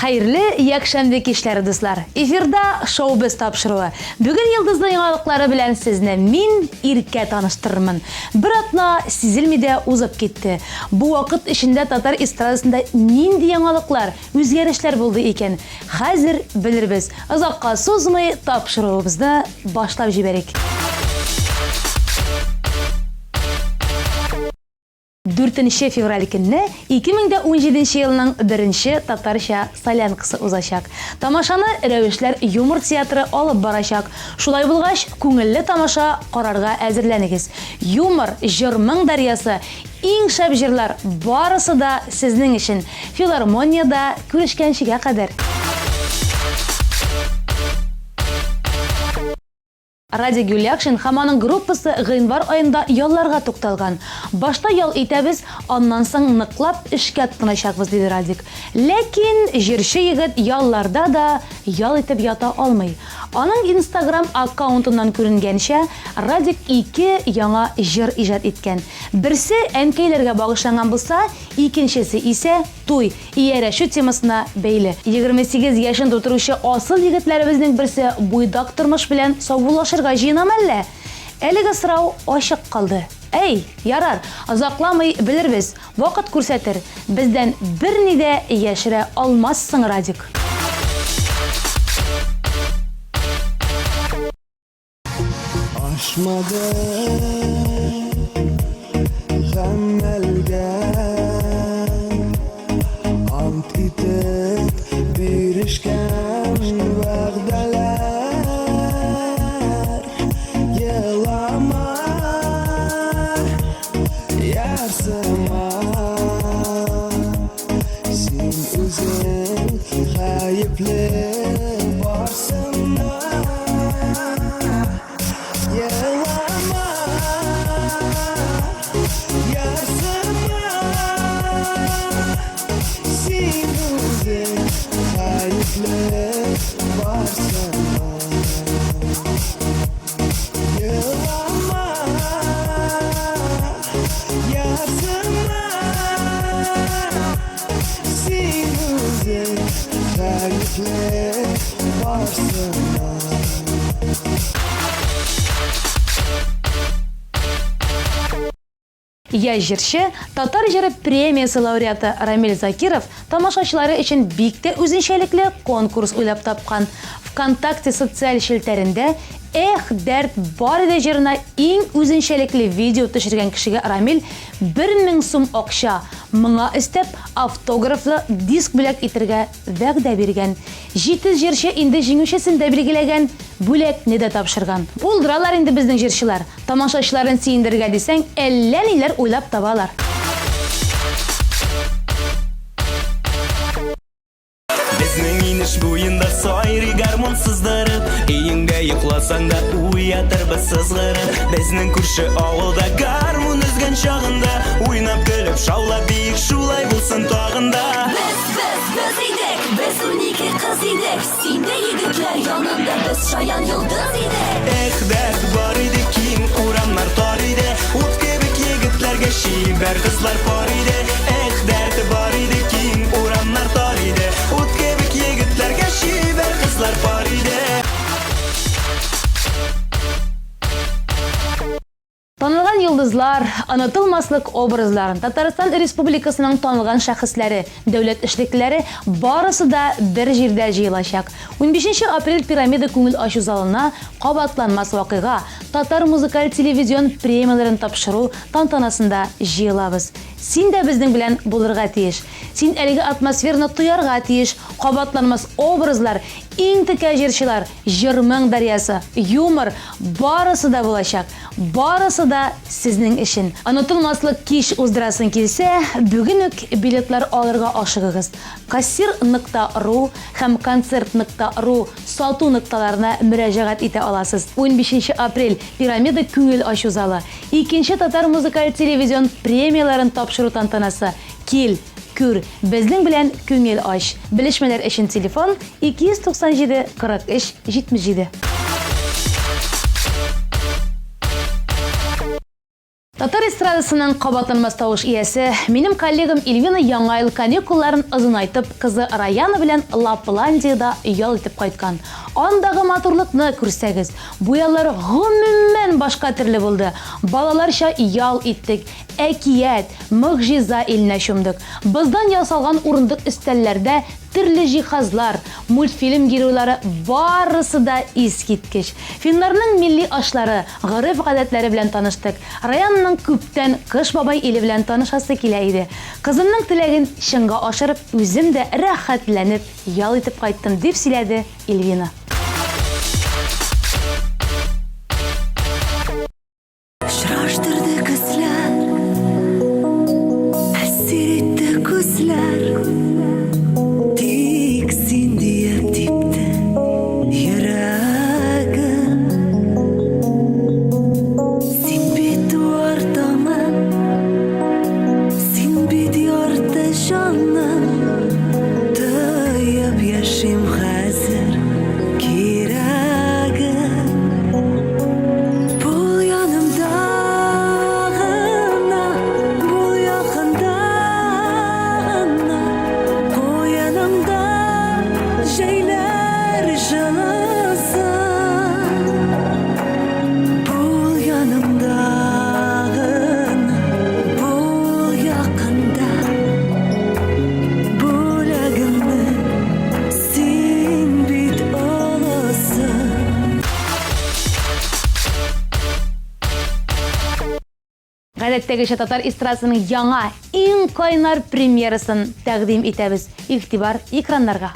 Хәерле якшәмбе кичләре, дуслар! Эфирда Шоу-без тапшыруы. Бүген йолдызлы яңалыклары белән сезне мин, Иркә таныштырырмын. Бер атна сизелми дә узып китте. Бу вакыт эчендә татар эстрадасында нинди яңалыклар, үзгәрешләр булды икән? Хәзер белербез. Озакка сузмый, тапшыруыбызны башлап җибәрик. Дүртенче февраль көнне 2017 елның беренче татарча солянкасы узачак. Тамашаны Рәвешләр юмор театры алып барачак. Шулай булгач, күңелле тамаша карарга әзерләнегез. Юмор, җыр-моң дәрьясы, иң шәп җырлар, барысы да сезнең өчен. Филармониядә күрешкәнчегә кадәр! Радик Юльякшин һәм аның группасы гыйнвар аенда ялларга тукталган. Башта ял итәбез, аннан соң ныклап эшкә тотыначакбыз, диде Радик. Ләкин җырчы егет ялларда да ял итеп ята алмый. Аның Инстаграм аккаунтыннан күренгәнчә, Радик ике яңа җыр иҗат иткән. Берсе әнкәйләргә багышланган булса, икенчесе исә, Туй, иярәшү темасына бәйле. 28 яшен тутыручы асыл егетләребезнең берсе буйдак тормыш белән саубуллашырга җыенамы әллә? Әлеге сорау ачык калды. Әй, ярар, озакламый белербез, вакыт күрсәтер. Бездән берни дә яшерә алмассың, Радик. Ашмады гамәлгә Ант итеп бирешкән вәгъдәләр Елама, ярсыма Син үзең гаепле барсына Елама, ярсыма Син үзең гаепле барсына Елама, ярсыма Син үзең гаепле барсына. Яшь җырчы, Татар җыры премиясе лауреаты Рамил Закиров тамашачылары өчен бик тә үзенчәлекле конкурс уйлап тапкан. ВКонтакте социаль челтәрендә Эх, дәрт бар иде җырына иң үзенчәлекле видео төшергән кешегә Рамил 1000 сум акча, моңа өстәп, автографлы диск бүләк итергә вәгъдә биргән. Җитез җырчы инде җиңүчесен дә билгеләгән, бүләкне дә тапшырган. Булдыралар инде безнең җырчылар! Тамашачыларын сөендерергә дисәң, әллә ниләр уйлап табалар. Безнең инеш буенда сайрый гармун сыздырып, Өеңдә йокласаң да уятырбыз сызгырып. Безнең күрше авылда гармун өзгән чагында, Уйнап көлеп шаулап биек шулай булсын тагын да. Без, без, без идек, без 12 кыз идек, Син дә егетләр янында без шаян йолдыз идек. Эх, дәрт бар иде, киң урамнар тар иде, Ут кебек егетләргә чибәр кызлар пар иде. Эх, дәрт бар иде, киң урамнар тар иде, Ут кебек егетләргә чибәр кызлар пар иде. Танылган йолдызлар, онытылмаслык образлар, Татарстан Республикасының танылган шәхесләре, дәүләт эшлеклеләре барысы да бер җирдә җыелачак. Унбишенче апрель Пирамида күңел ачу залына кабатланмас вакыйга, Татар музыкаль телевизион премияләрен тапшыру тантанасында җыелабыз. Син дә безнең белән булырга тиеш. Син әлеге атмосфераны тоярга тиеш, кабатланмас образлар, иң текә җырчылар, җыр-моң дәрьясы, юмор, барысы да булачак. Барысы да сезнең өчен. Онытылмаслык кич уздырасың килсә, бүген үк билетлар алырга ашыгыгыз. Кассир нокта ру һәм концерт нокта ру сату нокталарына мөрәҗәгать итә аласыз. Унбишенче апрель, Пирамида күңел ачу залы. Икенче татар музыкаль телевизион премияләрен тапшыру тантанасы. Кил, күр, безнең белән күңел ач. Белешмәләр өчен телефон, 297 43 77. Татар эстрадасының кабатланмас тавыш иясе, минем коллегам Ильвина Яңа ел каникулларын озынайтып, кызы Раяна белән Лапландиядә ял итеп кайткан. Андагы матурлыкны күрсәгез! Бу яллар гомумән башка төрле булды. Балаларча ял иттек, әкият, могҗиза иленә чумдык. Боздан ясалган урындык-өстәлләрдә Төрле җиһазлар, мультфильм геройлары барысы да искиткеч. Финнарның милли ашлары, гореф-гадәтләре белән таныштык. Раянның күптән Кыш бабай иле белән танышасы килә иде. Кызымның теләген чынга ашырып, үзем дә рәхәтләнеп ял итеп кайттым, дип сөйләде Эльвина. Очраштырды көзләр, әсир итте күзләр. Тик син диеп типте йөрәгем. Син бит туар таңым, син бит ярты җаным. Тоеп яшим хәзер кирәгем. Бул янымда гына, бул якында гына, куенымда җәйләр җылысы. Бул янымда гына, бул якында, бүләгемне син бит олысы. Гадәттәгечә татар эстрадасының яңа, иң кайнар премьерасын тәкъдим итәбез. Игътибар экраннарга!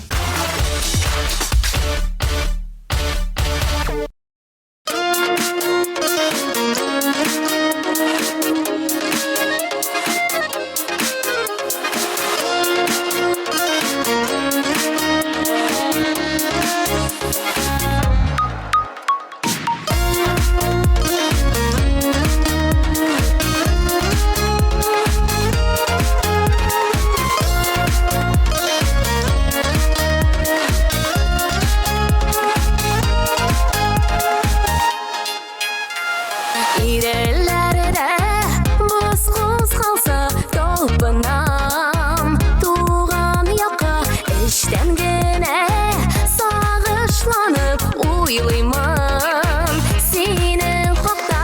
Иреләрдә боз кузгалса, талпынам туган якка. Эчтән генә сагышланып уйлыймын синең хакта.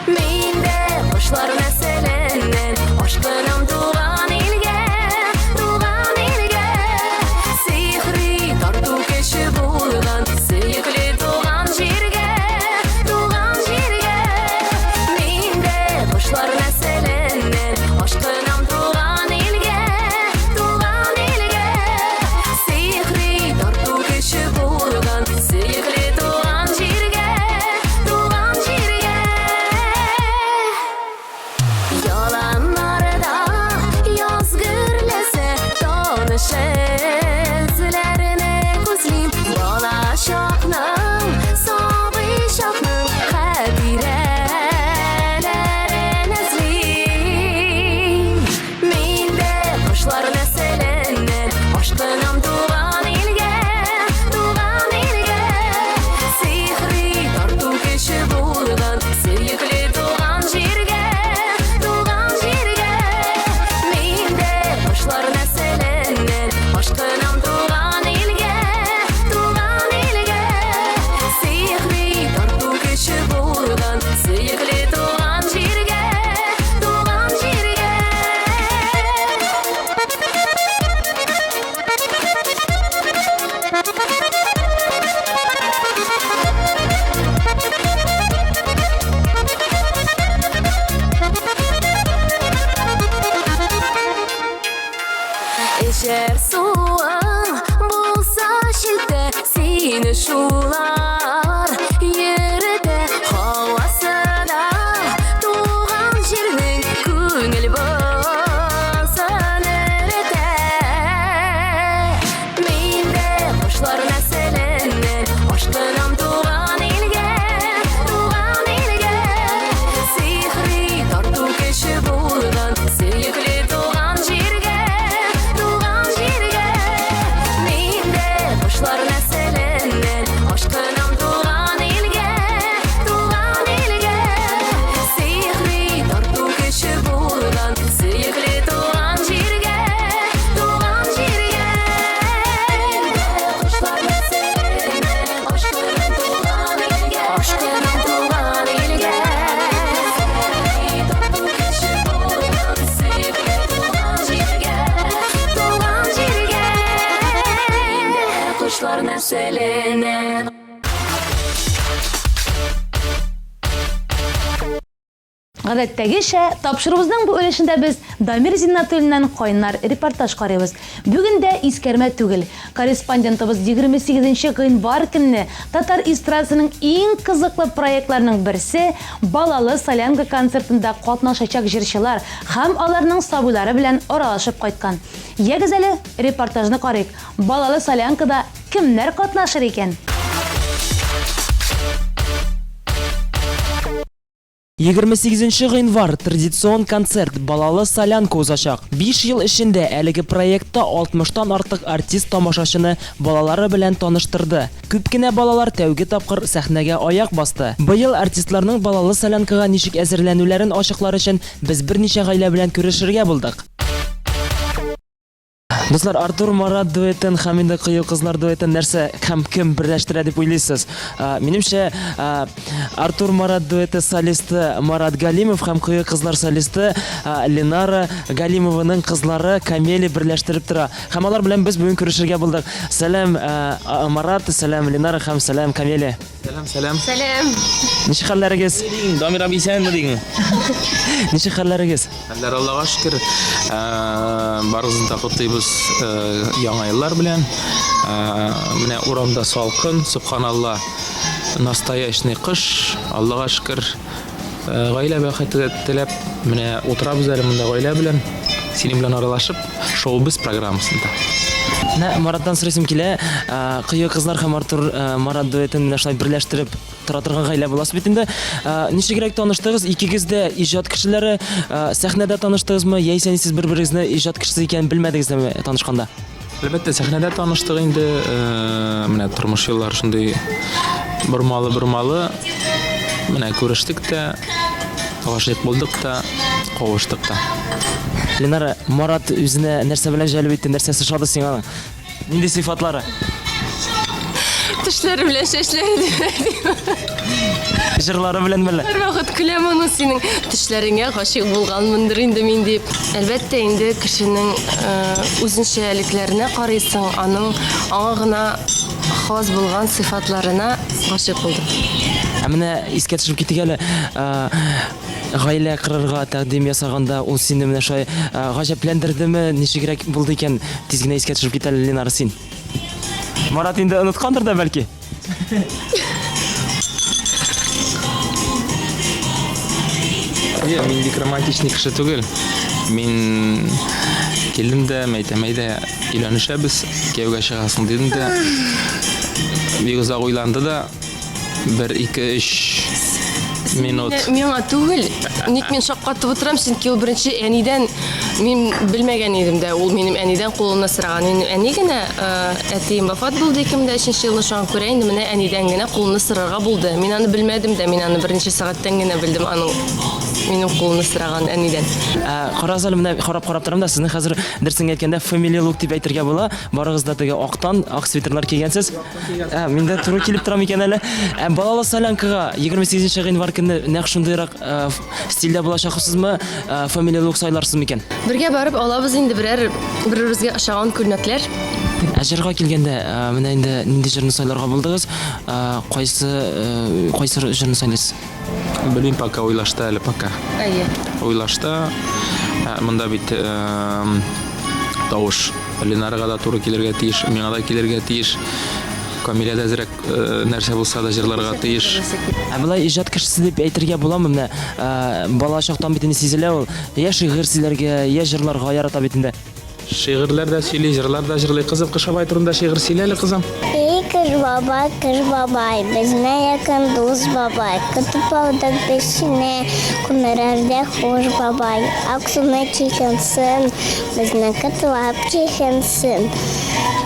Мин дә кошлар нәселеннән, ашкынам туган илгә, туган илгә. Сихри тарту көче булган сөекле туган җиргә, туган җиргә. Мин дә кошлар нәселеннән, ашкынам туган илгә, туган илгә. Сихри тарту көче булган сөекле туган җиргә, туган җиргә. Яланнарда яз гөрләсә, таныш эзләрне күзлим. Бала чакның, сабый чакның хатирәләрен эзлим. Мин дә кошлар нәселеннән, ашкынам туган илгә, туган илгә. Сихри тарту көче булган сөекле туган җиргә, туган җиргә. Мин дә кошлар нәселеннән, ашкынам туган илгә, туган илгә. Сихри тарту көче булган сөекле туган җиргә, туган җиргә. Эчәр суың булса читтә, сине шулар йөртә. Һавасы да туган җирнең күңел бозын эретә. Мин дә кошлар нәселеннән, ашкынам туган илгә, туган илгә. Сихри тарту көче булган сөекле туган җиргә, туган җиргә. нәселенә. Гадәттәгечә, тапшыруыбызның бу өлешендә без Дамир Зиннатуллиннан кайнар репортаж карыйбыз. Бүген дә искәрмә түгел. Корреспондентыбыз 28 гыйнвар көнне татар эстрадасының иң кызыклы проектларының берсе Балалы солянка концертында катнашачак җырчылар һәм аларның сабыйлары белән аралашып кайткан. Ягез әле, репортажны карыйк. Балалы солянкада кемнәр катнашыр икән? 28 гыйнвар традицион концерт Балалы солянка узачак. Биш ел эчендә әлеге проектта 60 тан артык артист тамашачыны балалары белән таныштырды. Күп кенә балалар тәүге тапкыр сәхнәгә аяк басты. Быел артистларның Балалы солянкага ничек әзерләнүләрен ачыклар өчен без берничә гаилә белән күрешергә булдык. Дуслар, Артур Марат дуэтын һәм инде Кыю кызлар дуэтын нәрсә һәм кем берләштерә дип уйлыйсыз? Минемчә, Артур Марат дуэты солисты Марат Галимов һәм Кыю кызлар солисты Ленара Галимованың кызлары Камели берләштереп тора. Һәм алар белән без бүген күрешергә булдык. Сәлам, Марат, сәлам, Ленара һәм сәлам, Камели. Сәлам, сәлам. Сәлам. Ничек хәлләрегез? Дамир абый исәнме диген. Ничек хәлләрегез? Хәлләр Аллага шөкер. Э, барыгызны да котлыйбыз э, яңа еллар белән. Э, менә урамда салкын, субханалла, настоящий кыш. Аллага шөкер. Гаилә бәхете теләп, менә утырабыз әле монда гаилә белән, синең белән аралашып, шоу-без программасында. Менә Мараттан сорыйсым килә, Кыю кызлар һәм Артур Марат дуэтын менә шулай берләштереп тора торган гаилә буласыз бит инде. Ничегрәк таныштыгыз? Икегез дә иҗат кешеләре, сәхнәдә таныштыгызмы, яисә сез бер-берегезне иҗат кешесе икәнен белмәдегезме танышканда? Әлбәттә, сәхнәдә таныштык инде. Э, менә тормыш юллары шундый бормалы-бормалы. Менә күрештек тә, гашыйк булдык та, кавыштык та. Ленара, Марат үзенә нәрсә белән җәлеп итте, нәрсәсе ошады сиңа аның? Нинди сыйфатлары? Тешләре белән чәчләре дип. Җырлары белән мәллә? Һәрвакыт көләм аны синең тешләреңә гашыйк булганмындыр инде мин дип. Әлбәттә инде кешенең э, үзенчәлекләренә карыйсың, аның аңа гына хас булган сыйфатларына гашыйк булдым. Ә менә искә төшереп китик әле, э, гаилә корырга тәкъдим ясаганда ул сине менә шулай э, гаҗәпләндердеме, ничегрәк булды икән? Тиз генә искә төшереп кит әле, Ленара, син. Марат инде оныткандыр да бәлки. Юк, мин бик романтичный кеше түгел. Мин килдем дә, мәйтәм, әйдә, өйләнешәбез, кияүгә чыгасың дидем дә. Бик озак уйланды да, Бер, ике, өч минут. Миңа түгел. Ник мин шаккатып утырам, чөнки ул беренче әнидән мин белмәгән идем дә, ул минем әнидән кулымны сораган. Минем әни генә, э, әтием вафат булды 2003 елны, шуңа күрә инде менә әнидән генә кулымны сорарга булды. Мин аны белмәдем дә, мин аны берничә сәгатьтән генә белдем аның минем кулымны сораган әнидән. Ә, карагыз әле, менә карап-карап торам да, сезнең хәзер дөресен әйткәндә family look дип әйтергә була. Барыгыз да теге актан, ак свитерлар кигәнсез. Ә, мин дә туры килеп торам икән әле. Ә балалы солянкага 28 гыйнвар көнне нәкъ шундыйрак э, стильдә булачаксызмы? Э, Family look сайларсыз микән? Бергә барып алабыз инде берәр бер-беребезгә ошаган күлмәкләр. Ә җырга килгәндә, э, менә инде нинди җырны сайларга булдыгыз? Э, Кайсы э, кайсы җырны сайлыйсыз? Белмим, пока уйлашта әле пока. Әйе. Уйлашта. Ә, Монда бит эм, тавыш Ленарага да туры килергә тиеш, миңа да килергә тиеш. Камилә дә әзрәк э, нәрсә булса да җырларга тиеш. Ә болай иҗат кешесе дип әйтергә буламы менә? Э, бала чактан бит инде сизелә ул. Я шигырь сөйләргә, я җырларга ярата бит инде. Шигырьләр дә сөйли, җырлар да җырлый. Кызым, Кыш бабай турында шигырь сөйлә әле, кызым. Эй, Кыш бабай, Кыш бабай, безне якын дус бабай, Көтеп алдык без сине, күңелләрдә хуш бабай. Ак суны чишенсен, безне котлап чишенсен.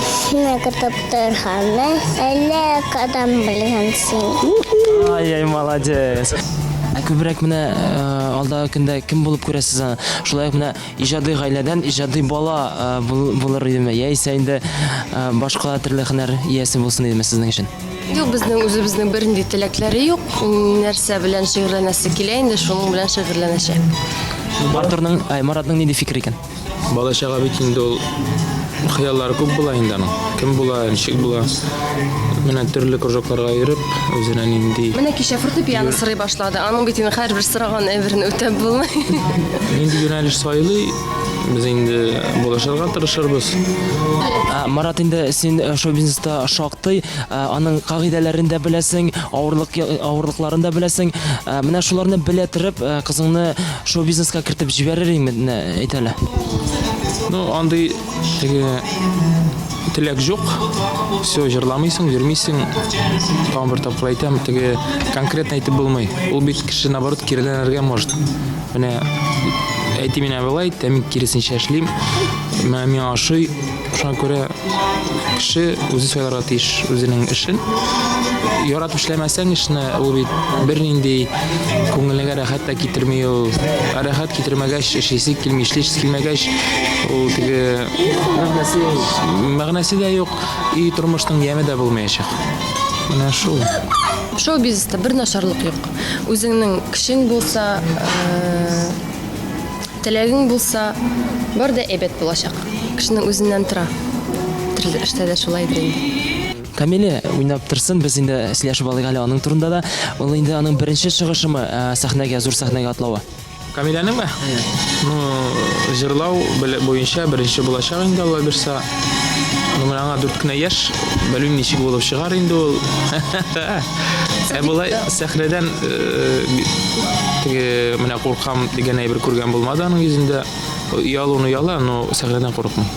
Сине көтеп торганны әллә кайдан белгәнсең. Ай-яй, молодец. Ә күбрәк менә э, алдагы көндә кем булып күрәсез аны? Шулай ук менә Иҗади гаиләдән иҗади бала булыр идеме, яисә инде башка төрле һөнәр иясе булсын идеме сезнең өчен? Юк, безнең үзебезнең бернинди теләкләре юк. Нәрсә белән шөгыльләнәсе килә инде, шуның белән шөгыльләнәчәк. Артурның, ай, Маратның нинди фикере икән? Бала-чага бит инде ул хыяллары күп була инде аның. Кем була, ничек була. Менә төрле кружокларга йөреп, үзенә нинди Менә кичә фортепиано сорый башлады. Аның бит инде һәрбер сораган әйберен үтәп булмый. Нинди юнәлеш сайлый, без инде булышырга тырышырбыз. Марат, инде син э, шоу-бизнеста шактый, э, аның кагыйдәләрен дә беләсең, авырлык авырлыкларын да беләсең. Э, менә шуларны белә торып, кызыңны шоу-бизнеска кертеп җибәрер идеңме, менә әйт әле. Ну, андый теге теләк юк. Все, җырламыйсың, йөрмисең. Тагын бер тапкыр әйтәм, теге конкретно әйтеп булмый. Ул бит кеше наоборот киреләнергә может. Менә әти менә болай, ә мин киресенчә эшлим. Менә миңа ошый. Шуңа күрә кеше үзе сайларга тиеш үзенең эшен. Яратып эшләмәсәң эшне, ул бит бернинди күңелеңә рәхәт тә китерми ул. Ә рәхәт китермәгәч, эшлисе килми, эшлисе килмәгәч, ул теге мәгънәсе, мәгънәсе дә юк, и тормышның яме дә булмаячак. Менә шул. Шоу-бизнеста бер начарлык юк. Үзеңнең көчең булса, э, теләгең булса, бар да әйбәт булачак. Кешенең үзеннән тора. Төрле эштә дә шулайдыр инде. Камилә уйнап торсын, без инде сөйләшеп алыйк әле аның турында да. Ул инде аның беренче чыгышымы э, сәхнәгә, зур сәхнәгә атлавы? Камиләнеңме? Ну, җырлау буенча беренче булачак инде, Алла бирса. Ну, менә аңа 4 кенә яшь, белмим ничек булып чыгар инде ул. Ә болай сәхнәдән э, теге менә куркам дигән әйбер күргән булмады аның йөзендә. Оялуын ояла, но сәхнәдән курыкмый.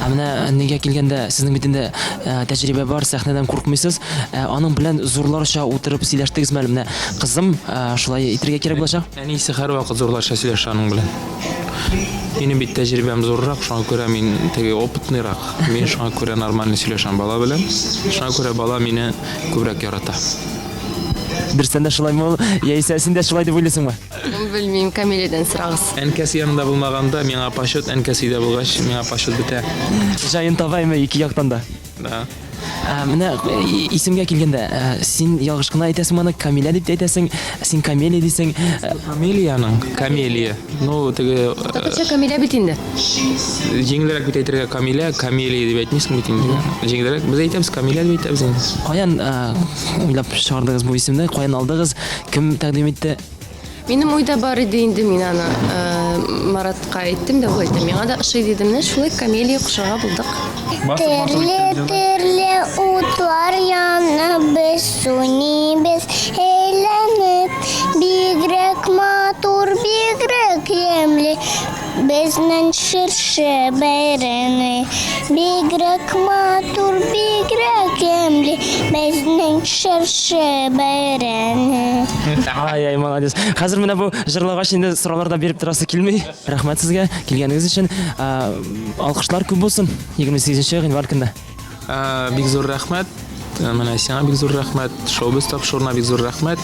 Ә менә нигә килгәндә, сезнең бит инде э, тәҗрибә бар, сәхнәдән куркмыйсыз. Ә, аның белән зурларча утырып сөйләштегезме әле? Менә кызым, э, шулай итергә кирәк булачак. Әнисе һәрвакыт зурларча сөйләшә аның белән. Минем бит тәҗрибәм зуррак, шуңа күрә мин теге опытныйрак. Мин шуңа күрә нормально сөйләшәм бала белән. Шуңа күрә бала мине күбрәк ярата. Дөрестән дә шулаймы ул, яисә син дә шулай дип уйлыйсыңмы? Белмим, Камиләдән сорагыз. Әнкәсе янында булмаганда миңа почет, әнкәсе өйдә булгач, миңа почет бетә. Җаен табаймы ике яктан да? Да. Ә, менә исемгә килгәндә, син ялгыш кына әйтәсең моны, Камилә дип тә әйтәсең, син Камелия дисең. Камелияның, Камелия. Ну, теге Татарча Камилә бит инде. Җиңелрәк бит әйтергә Камилә, Камелия дип әйтмисең бит инде. Җиңелрәк. Без әйтәбез Камилә дип әйтәбез инде. Каян уйлап чыгардыгыз бу исемне? Каян алдыгыз? Кем тәкъдим итте? Минем уйда бар иде инде, мин аны Маратка әйттем дә, ул әйтте, миңа да ошый диде. Менә шулай Камелия кушарга булдык. Төрле-төрле утлар яна, без сүнибез әйләнеп. Бигрәк матур, бигрәк ямьле безнең чыршы бәйрәме. Бигрәк матур, бигрәк ямьле безнең чыршы бәйрәме. Ай-ай, молодец. Хәзер менә бу җырлагач инде сораулар да биреп торасы килми. Рәхмәт сезгә килгәнегез өчен. Алкышлар күп булсын 28 гыйнвар көнне. Бик зур рәхмәт. Менә сиңа бик зур рәхмәт. Шоу-биз тапшыруына бик зур рәхмәт.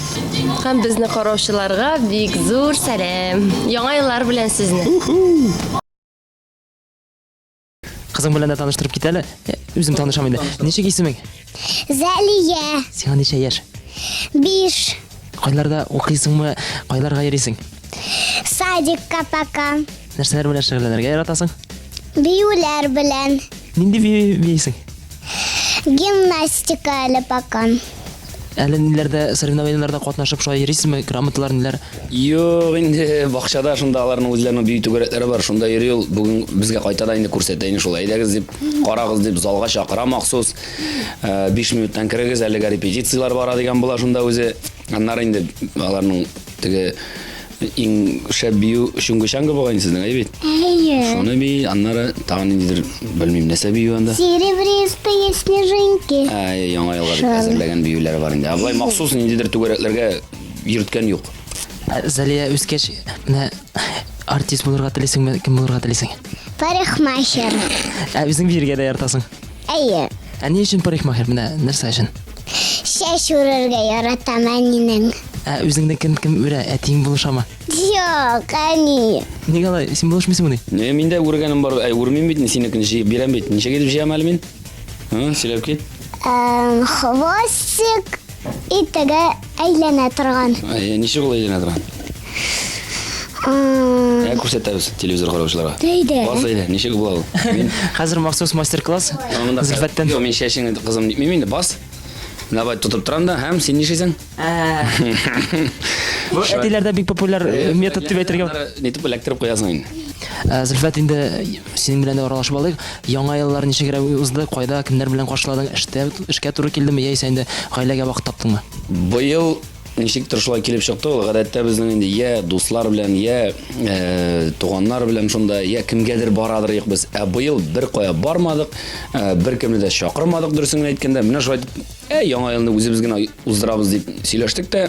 Һәм безне караучыларга бик зур сәлам. Яңа еллар белән сезне. Кызың белән дә таныштырып кит әле. Үзем танышам инде. Ничек исемең? Зәлия. Сиңа ничә яшь? 5. Кайларда укыйсыңмы? Кайларга йөрисең? Садикка пока. Нәрсәләр белән шөгыльләнергә яратасың? Биюләр белән. Нинди бию бийсең? Гимнастика әле пока. Әле ниләрдә соревнованиеләрдә катнашып шулай йөрисезме? Грамоталар ниләр? Юк инде, бакчада шунда аларның үзләренең бию түгәрәкләре бар, шунда йөри ул. Бүген безгә кайта да инде күрсәтә инде шул. Әйдәгез дип, карагыз дип залга чакыра махсус. 5 минуттан керегез, әлегә репетицияләр бара дигән була шунда үзе. Аннары инде аларның теге Иң шәп бию чунгы-чангы бугай инде сезнең, әйе бит? Әйе. Шуны би, аннары тагын ниндидер, белмим, нәрсә бию анда. Серебристые снежинки. Ә, яңа елга дип әзерләгән биюләр бар инде. Ә болай махсус ниндидер түгәрәкләргә йөрткән юк. Ә, Залия үскәч, менә артист булырга телисеңме, кем булырга телисең? Парикмахер. Ә үзең биергә дә яратасың? Әйе. Ә ни өчен парикмахер? Менә нәрсә өчен? Чәч үрергә яратам әнинең. Ә үзеңнекен кем үрә? Әтиең булышамы? Юк, әни. Нигә алай? Син булышмыйсыңмыни? Не, мин дә үргәнем бар. Әй, үрмим бит, синекен җыеп бирәм бит. Ничек итеп җыям әле мин? Һы, сөйләп кит. Эм, хвостик и теге әйләнә торган. Әй, ничек ул әйләнә торган? Ә күрсәтәбез телевизор караучыларга. Әйдә. Бас әйдә, ничек була ул? Мин Хәзер махсус мастер-класс Монда Зөлфәттән. Юк, мин чәчеңне кызым димим инде, бас. Давай тотып торам да, һәм син нишлисең? Бу әтиләрдә бик популяр э, метод дип әйтергә. Нитеп эләктереп куясың инде. Э, Зөлфәт, инде синең белән дә аралашып алыйк. Яңа еллар ничегрәк узды? Кайда, кемнәр белән каршыладың? Эштә, эшкә туры килдеме яисә инде гаиләгә вакыт таптыңмы? Быел ничектер шулай килеп чыкты ул. Гадәттә безнең инде я дуслар белән, я э, туганнар белән шунда, я кемгәдер барадыр идек без. Ә быел бер кая бармадык, э, беркемне дә чакырмадык, дөресен генә әйткәндә. Менә шулай итеп, ә яңа елны үзебез генә уздырабыз дип сөйләштек тә,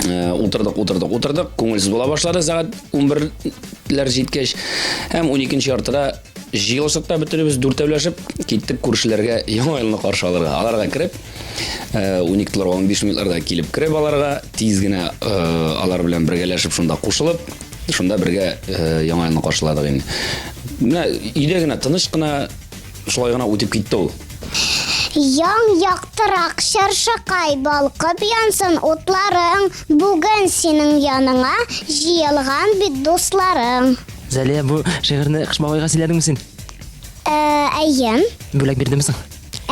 э, утырдык, утырдык, утырдык. Күңелсез була башлады сәгать 11-ләр җиткәч. Һәм 12 яртыда җыелыштык та бөтенебез дүртәүләшеп киттек күршеләргә яңа елны каршы алырга. Аларга кереп, 12-ләр 15 минутларда килеп кереп аларга, тиз генә э, алар белән бергәләшеп шунда кушылып, шунда бергә э, яңа елны каршыладык инде. Менә өйдә генә тыныч кына шулай гына үтеп китте ул. Яң яктырак чыршыкай балкып янсын утларың, бүген синең яныңа җыелган бит дусларың. Зәлия, бу шигырьне Кыш бабайга сөйләдеңме син? Э, әйе. Бүләк бирдеме соң?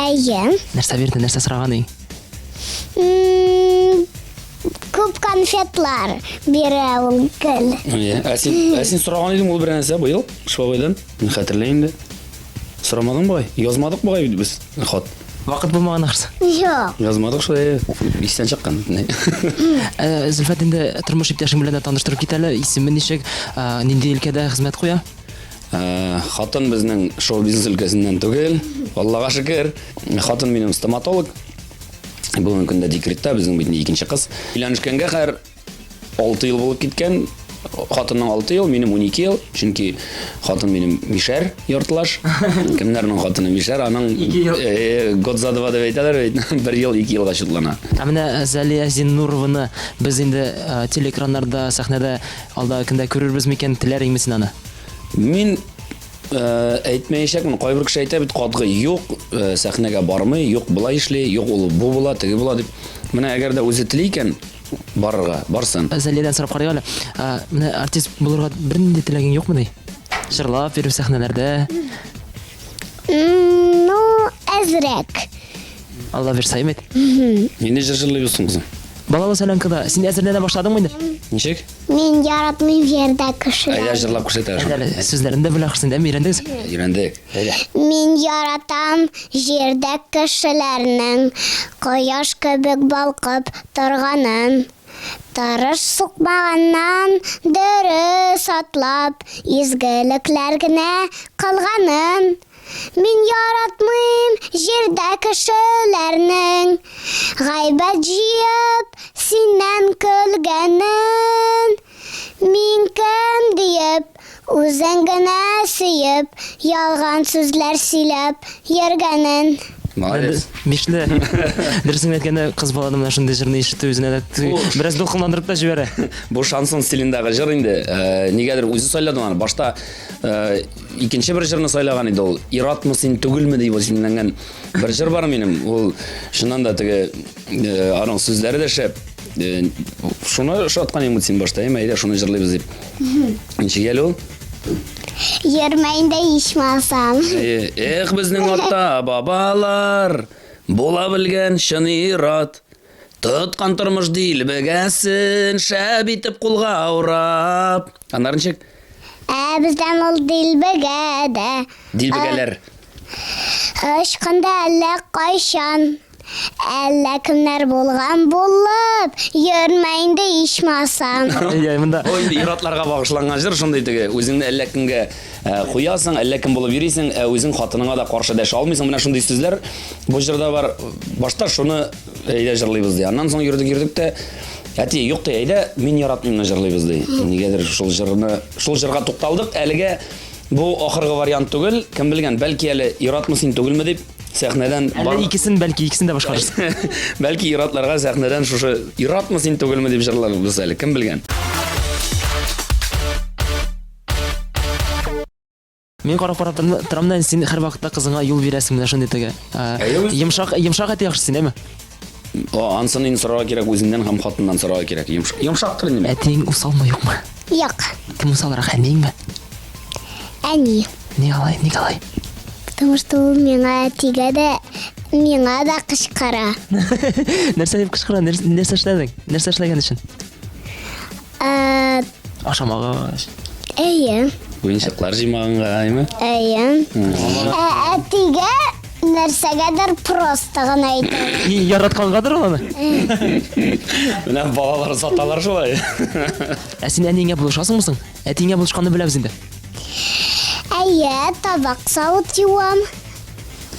Әйе. Нәрсә бирде, нәрсә сораган идең? Күп конфетлар бирә ул гел. Әйе. Ә син, ә син сораган идең ул бер нәрсә быел Кыш бабайдан? Мин хәтерләмим инде. Сорамадың бугай? Язмадык бугай бит без хат. Вакыт булмаган ахрысы. Юк. Язмадык шулай, истән чыккан. Э, Зөлфәт инде тормыш иптәшең белән дә таныштырып кит әле. Исеме ничек, э, нинди өлкәдә хезмәт куя? Э, хатын безнең шоу-бизнес өлкәсеннән түгел, Аллага шөкер. Хатын минем стоматолог. Бүгенге көндә декретта, безнең бит икенче кыз. Өйләнешкәнгә хәзер 6 ел булып киткән. Хатынның 6 ел, минем 12 ел. Чөнки хатын минем мишәр яртылаш. Кемнәрнең хатыны мишәр, аның э, год за два дип әйтәләр бит. Бер ел, ике елга чутлана. Ә менә Зәлия Зиннурованы без инде э, телеэкраннарда, сәхнәдә алдагы көндә күрербез микән, теләр идеңме син аны? Мин э, әйтмәячәкмен. Кайбер кеше әйтә бит, катгый юк, сәхнәгә бармый, юк, болай эшли, юк, ул бу була, теге була дип. Менә әгәр дә үзе тели икән, барырга, барсын. Зәлиядән сорап карыйк әле. Менә артист булырга бернинди теләгең юкмы ди? Җырлап йөрү сәхнәләрдә. Ну, әзрәк. Алла бирсә, әйме? Нинди җыр җырлыйбыз соң, кызым? Балалы солянкада син әзерләнә башладыңмы инде? Ничек? Мин яратмыйм җирдә кешеләр. Әйдә җырлап күрсәт әле. Әйдә әле, сүзләрен дә белә ахрысы инде, әме өйрәндегез? Өйрәндек. Әйдә. Мин яратам җирдә кешеләрнең кояш кебек балкып торганын. Тырыш сукмагыннан дөрес атлап, изгелекләр генә кылганын. Мин яратмыйм җирдә кешеләрнең гайбәт җыеп синнән көлгәнен. Мин кем диеп, үзен генә сөеп, ялган сүзләр сөйләп йөргәнен. Молодец. Бишле. Дөресен әйткәндә, кыз баланың менә шундый җырны ишетү үзенә дә бераз дулкынландырып та җибәрә. Бу шансон стилендагы җыр инде. Э, нигәдер үзе сайлады аны. Башта э, икенче бер җырны сайлаган иде ул. Иратмы син түгелме дип исемләнгән бер җыр бар минем. Ул чыннан да теге э, аның сүзләре дә шәп. Э, шуны ошаткан идең бит син башта, әйме, әйдә шуны җырлыйбыз дип. Ничек әле ул? Йөрмә инде ичмасам. Э, эх, безнең ата бабалар була белгән чын ир-ат. Тоткан тормыш дилбегәсен шәп итеп кулга урап. Аннары ничек? Ә бездән ул дилбегә дә. Дилбегәләр. Очкында әллә кайчан. Әллә кемнәр булган булып, йөрмә инде ичмасам. Әйе, монда. Бу инде ир-атларга багышланган җыр шундый теге, үзеңне әллә кемгә э, куясың, әллә кем булып йөрисең, ә үзең хатыныңа да каршы дәшә алмыйсың. Менә шундый сүзләр бу җырда бар. Башта шуны әйдә җырлыйбыз ди. Аннан соң йөрдек йөрдек тә, әти, юк ди, әйдә, мин яратмыймны җырлыйбыз ди. Нигәдер шул җырны, шул җырга тукталдык. Әлегә бу ахыргы вариант түгел. Кем белгән, бәлки әле яратмы син түгелме дип сәхнәдән Әллә икесен, бәлки икесен дә башкарырсың. Бәлки иратларга сәхнәдән шушы яратмы син түгелме дип җырларбыз әле, кем белгән. Мин карап карап торам да, син һәрвакытта кызыңа юл бирәсең менә шундый теге. Йомшак, йомшак әти яхшы син, әйме? О, ансын инде сорарга кирәк үзеннән һәм хатыннан сорарга кирәк. Йомшак, йомшактыр инде. Әтиең усалмы, юкмы? Юк. Кем усалрак, әниеңме? Әни. Ник алай, ник алай? Потому что ул миңа әтигә дә, миңа да кычкыра. Нәрсә дип кычкыра? Нәрсә эшләдең? Нәрсә эшләгән өчен? Ә, Ашамагач. Әйе. Уенчыклар җыймаганга, әйме? Әйе. Ә әтигә нәрсәгәдер просто гына әйтә. Яраткангадыр ул аны. Менә балалар саталар шулай. Ә син әниеңә булышасыңмы соң? Әтиеңә булышканны беләбез инде. Әйе, табак савыт юам.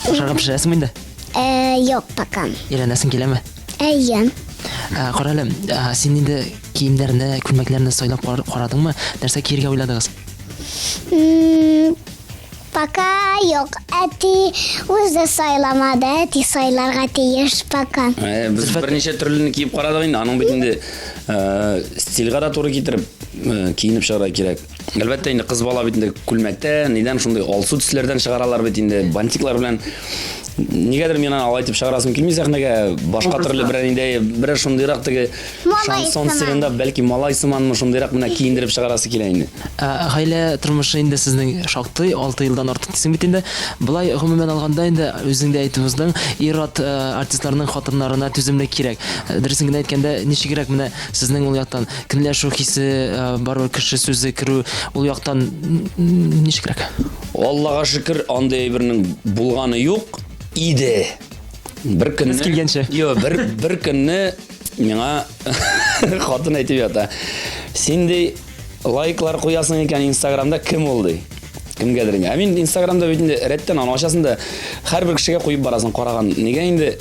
Ашарга пешерәсеңме инде? Э, юк пока. Өйрәнәсең киләме? Әйе. Ә, кара әле, ә, син инде киемнәрне, күлмәкләрне сайлап карадыңмы? Нәрсә киергә уйладыгыз? Пока юк. Әти үзе сайламады, әти сайларга тиеш пока. Ә, без берничә төрлене киеп карадык инде. Аның бит инде э, стильгә дә туры китереп э, киенеп чыгарга кирәк. Әлбәттә инде кыз бала бит инде күлмәктә, нидән шундый алсу төсләрдән чыгаралар бит инде, бантиклар белән. Нигәдер мин аны алай итеп чыгарасым килми сәхнәгә. Башка төрле берәр инде берәр шундыйрак теге Малай шансон сыман. стилендә, бәлки малай сыманмы шундыйрак менә киендереп чыгарасы килә инде. Ә, гаилә тормышы инде сезнең шактый, 6 елдан артык дисең бит инде. Болай гомумән алганда инде үзең дә әйтеп уздың, ир-ат э, артистларның хатыннарына түземлек кирәк. Э, Дөресен генә әйткәндә, ничегрәк менә сезнең ул яктан көнләшү хисе, э, барыбер кеше сүзе керү ул яктан ничегрәк? Аллага шөкер, андый әйбернең булганы юк иде. Бер көнне Без килгәнче. Юк, бер бер көнне миңа хатын әйтеп ята. Син ди лайклар куясың икән Инстаграмда кем ул ди. Кемгәдер инде. Ә мин Инстаграмда бит инде рәттән аны ачасың да һәрбер кешегә куеп барасың, караган. Нигә инде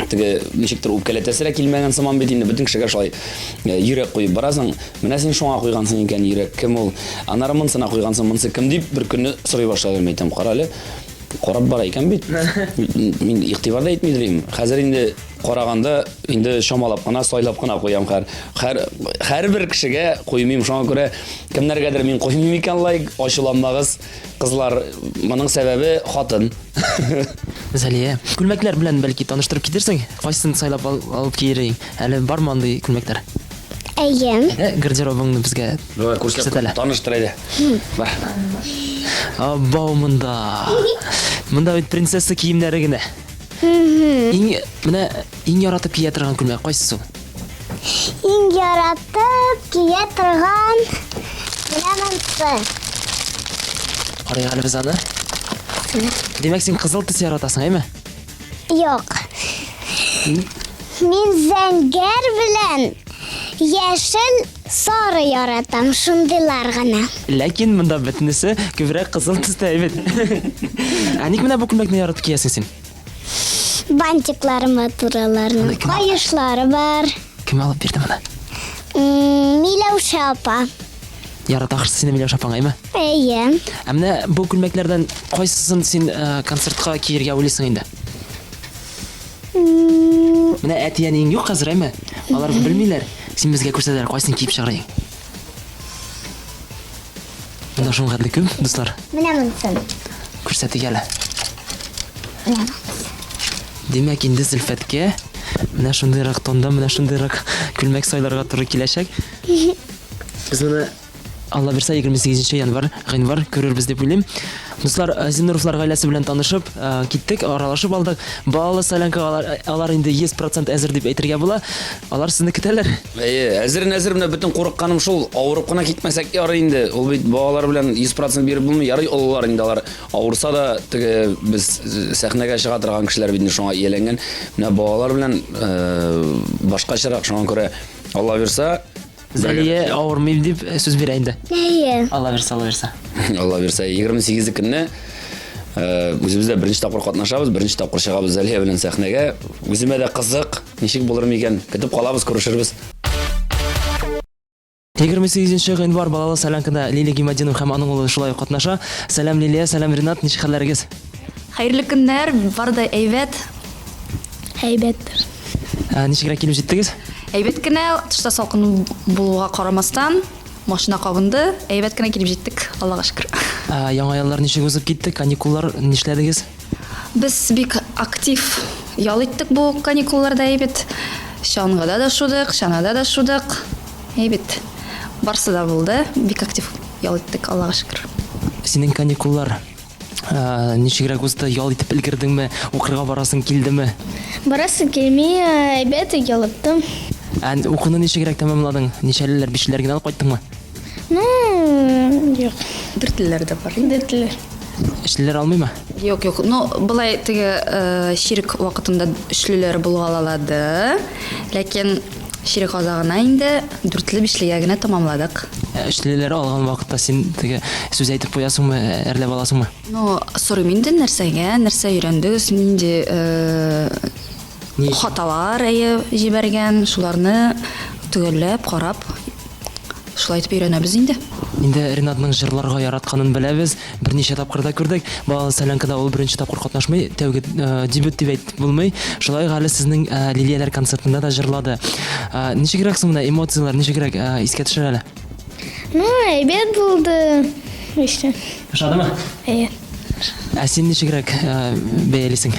теге ничектер үпкәләтәсе дә килмәгән сыман бит инде бөтен кешегә шулай э, йөрәк куеп барасың. Менә син шуңа куйгансың икән йөрәк, кем ул? Аннары монысына куйгансың, монысы кем дип бер көнне сорый башладым. Әйтәм, кара әле, карап бара икән бит. Мин игътибар да итми идем. Хәзер инде караганда инде чамалап кына, сайлап кына куям хәр. Хәр һәрбер кешегә куймыйм. Шуңа күрә кемнәргәдер мин куймыйм икән лайк, ачуланмагыз. Кызлар, моның сәбәбе хатын. Зәлия, күлмәкләр белән бәлки таныштырып китерсең? Кайсысын сайлап ал, алып киерсең? Әле бармы андый күлмәкләр? Әйе. Әйдә, гардеробыңны безгә Давай, күрсәт әле. Таныштыр әйдә. Бар. Абау монда. Монда бит принцесса киемнәре генә. Иң менә иң яратып кия торган күлмәк кайсысы ул? Иң яратып кия торган менә монысы. Карыйк әле без аны. Димәк, син кызыл төс яратасың, әйме? Юк. Мин зәңгәр белән яшел сары яратам, шундыйлар гына. Ләкин монда бөтенесе күбрәк кызыл төстә бит. Ә ник менә бу күлмәкне яратып киясең син? Бантиклары матур аларның. Каешлары бар. Кем алып бирде моны? Миләүшә апа. Ярата ахрысы сине Миләүшә апаң, әйме? Әйе. Ә менә бу күлмәкләрдән кайсысын син э, концертка киергә уйлыйсың инде? Менә әти-әниең юк хәзер, әйме? Алар белмиләр. Син безгә күрсәт әле, кайсын киеп чыгарыйң? Монда шуның хәтле күп, дуслар. Менә монысын. Күрсәтик әле. Димәк, инде Зөлфәткә менә шундыйрак тонда, менә шундыйрак күлмәк сайларга туры киләчәк. Без моны Алла бирсә 28 январь, гыйнвар күрербез дип уйлыйм. Дуслар, э, Зиннуровлар гаиләсе белән танышып э, киттек, аралашып алдык. Балалы солянкага алар, э, алар инде 100% әзер дип әйтергә була. Алар сезне көтәләр. Әйе, әзер нәзер менә бөтен курыкканым шул, авырып кына китмәсәк ярый инде. Ул бит балалар белән 100% биреп булмый. Ярый олылар инде алар авырса да теге без сәхнәгә чыга торган кешеләр бит инде шуңа ияләнгән. Менә балалар белән башкачарак, шуңа күрә Алла бирса, Зәлия авырмыйм дип сүз бирә инде. Әйе. Алла бирсә, Алла бирсә. Алла бирсә, 28 көнне үзебез дә беренче тапкыр катнашабыз, беренче тапкыр чыгабыз Зәлия белән сәхнәгә. Үземә дә кызык, ничек булыр микән? Көтеп калабыз, күрешербез. 28 гыйнвар балалы солянкада Лилия Гимадинова һәм аның улы шулай ук катнаша. Сәлам Лилия, сәлам Ринат, ничек хәлләрегез? Хәерле көннәр, бар да әйбәт. Әйбәттер. Ә, ничегрәк килеп җиттегез? Әйбәт кенә, тышта салкын булуга карамастан, машина кабынды, әйбәт кенә килеп җиттек, Аллага шөкер. Ә, яңа еллар ничек узып китте? Каникуллар нишләдегез? Без бик актив ял иттек бу каникулларда әйбәт. Чаңгыда да шудык, чанада да шудык. Әйбәт. Барсы да булды, бик актив ял иттек, Аллага шөкер. Синең каникуллар ничегрәк узды? Ял итеп өлгердеңме? Укырга барасың килдеме? Барасы килми, әйбәт ял иттем. Ә укуны ничегрәк тәмамладың? Ничәлеләр, бишлеләр генә алып кайттыңмы? Ну, юк. Дүртлеләр дә бар инде. Дүртлеләр. Өчлеләр алмыймы? Юк, юк. Ну, былай теге э, чирек вакытында өчлеләр булгалады. Ләкин чирек азагына инде дүртле бишлегә генә тәмамладык. Ә Өчлеләр алган вакытта син теге сүз әйтеп куясыңмы, әрләп аласыңмы? Ну, сорыйм инде нәрсәгә, нәрсә өйрәндегез, нинди э, Ни өчен? хаталар әйе җибәргән, шуларны төгәлләп, карап, шулай итеп өйрәнәбез инде. Инде Ренатның җырларга яратканын беләбез, берничә тапкыр да күрдек. Балалы солянкада ул беренче тапкыр катнашмый, тәүге э, дебют дип әйтеп булмый. Шулай ук әле сезнең э, Лилияләр концертында да җырлады. Э, ничегрәк соң менә эмоцияләр, ничегрәк э, искә төшер әле? Ну, әйбәт булды. Еще. Ошадымы? Әйе. Ә син ничегрәк э, бәялисең?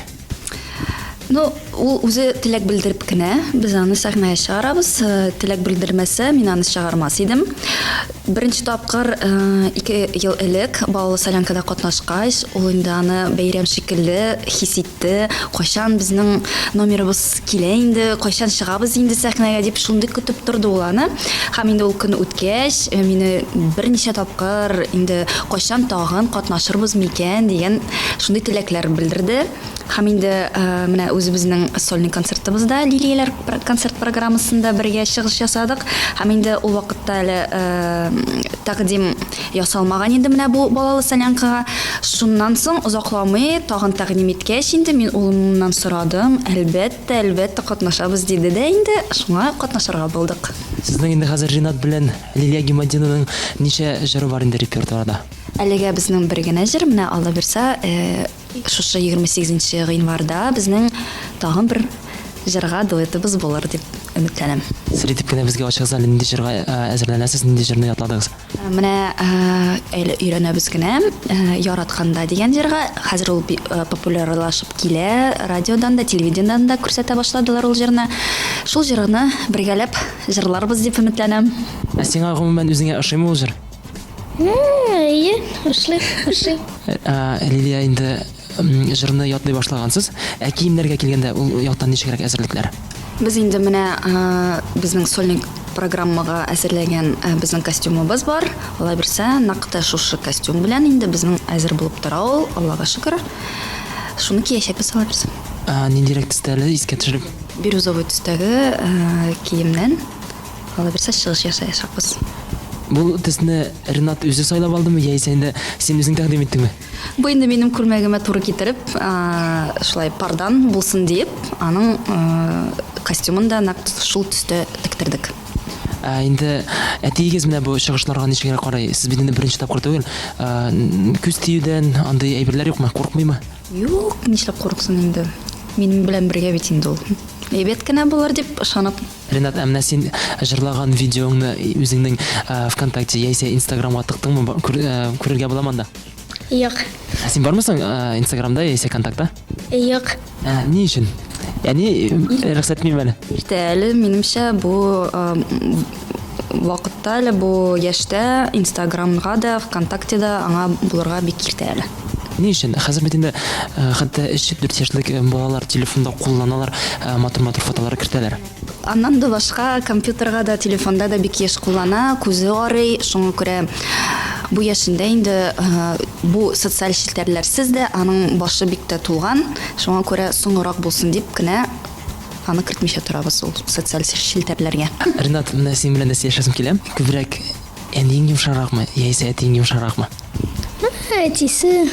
Ну, ул үзе теләк белдереп кенә, без аны сәхнәгә чыгарабыз. Э, Теләк белдермәсә, мин аны чыгармас идем. Беренче тапкыр э, ике ел элек балалы солянкада катнашкач, ул инде аны бәйрәм шикелле хис итте. Кайчан безнең номерыбыз килә инде, кайчан чыгабыз инде сәхнәгә дип шундый көтеп торды ул аны. Һәм инде ул көн үткәч, э, мине берничә тапкыр инде кайчан тагын катнашырбыз микән дигән шундый теләкләр белдерде. Һәм инде менә үзебезнең сольный концертыбызда Лилияләр концерт программасында бергә чыгыш ясадык. Һәм инде ул вакытта әле тәкъдим ясалмаган инде менә бу балалы солянкага. Шуннан соң озакламый тагын тәкъдим иткәч инде мин улымнан сорадым, әлбәттә, әлбәттә катнашабыз диде дә инде шуңа катнашырга булдык. Сезнең инде хәзер Ринат белән Лилия Гиматдинаның ничә җыры бар инде репертуарда? Әлегә безнең бер генә җыр, менә Алла бирса, Шушы 28 нче гыйнварда безнең тагын бер җырга дуэтыбыз булыр дип өметләнәм. Сер итеп кенә безгә ачыгыз әле, нинди җырга әзерләнәсез, нинди җырны ятладыгыз? Менә әле өйрәнәбез генә Яратканда дигән җырга. Хәзер ул популярлашып килә, радиодан да, телевидениедән дә күрсәтә башладылар ул җырны. Шул җырны бергәләп җырларбыз дип өметләнәм. Ә сиңа гомумән үзеңә ошыймы ул җыр? Әйе, ошый, ошый. Лилия, инде җырны ятлый башлагансыз. Ә киемнәргә килгәндә, ул яктан ничегрәк әзерлекләр? Без инде менә безнең сольник программага әзерләгән безнең костюмыбыз бар. Алла бирсә, нәкъ тә шушы костюм белән инде безнең әзер булып тора ул, Аллага шөкер. Шуны киячәкбез, Алла бирсә. Ниндирәк төстә әле, искә төшереп? Бирюзовый төстәге киемнән. Алла бирсә, чыгыш ясаячакбыз. Бу төсне Ренат үзе сайлап алдымы, яисә инде син үзең тәкъдим иттеңме? Бу инде минем күлмәгемә туры китереп, шулай пардан булсын диеп, аның костюмын да нәкъ шул төстә тектердек. Ә инде әтиегез менә бу чыгышларга ничегрәк карый? Сез бит инде беренче тапкыр түгел. Күз тиюдән андый әйберләр юкмы? Курыкмыймы? Юк, нишләп курыксын инде. Минем белән бергә бит инде ул. Әйбәт кенә булыр дип ышанып. Ренат, ә менә син җырлаган видеоңны үзеңнең ВКонтакте яисә Инстаграмга тыктыңмы? Күрергә буламы анда? Юк. Ә син бармы соң Инстаграмда яисә Контактта? Юк. Ә, ни өчен? Әни рөхсәт итмиме әле? Иртә әле, минемчә, бу вакытта әле, бу яшьтә Инстаграмга да, ВКонтакте да аңа булырга бик иртә әле. Ни өчен? Хәзер бит инде хәтта 3-4 яшьлек балалар телефонда кулланалар, матур-матур фотолар кертәләр. Аннан да башка компьютерга да, телефонда да бик еш куллана, күзе арый, шуңа күрә бу яшендә инде бу социаль челтәрләрсез дә аның башы бик тә тулган, шуңа күрә соңрак булсын дип кенә аны кертмичә торабыз ул социаль челтәрләргә. Ренат, менә синең белән дә сөйләшәсем килә. Күбрәк әниең йомшаракмы, яисә әтиең йомшаракмы? Әтисе.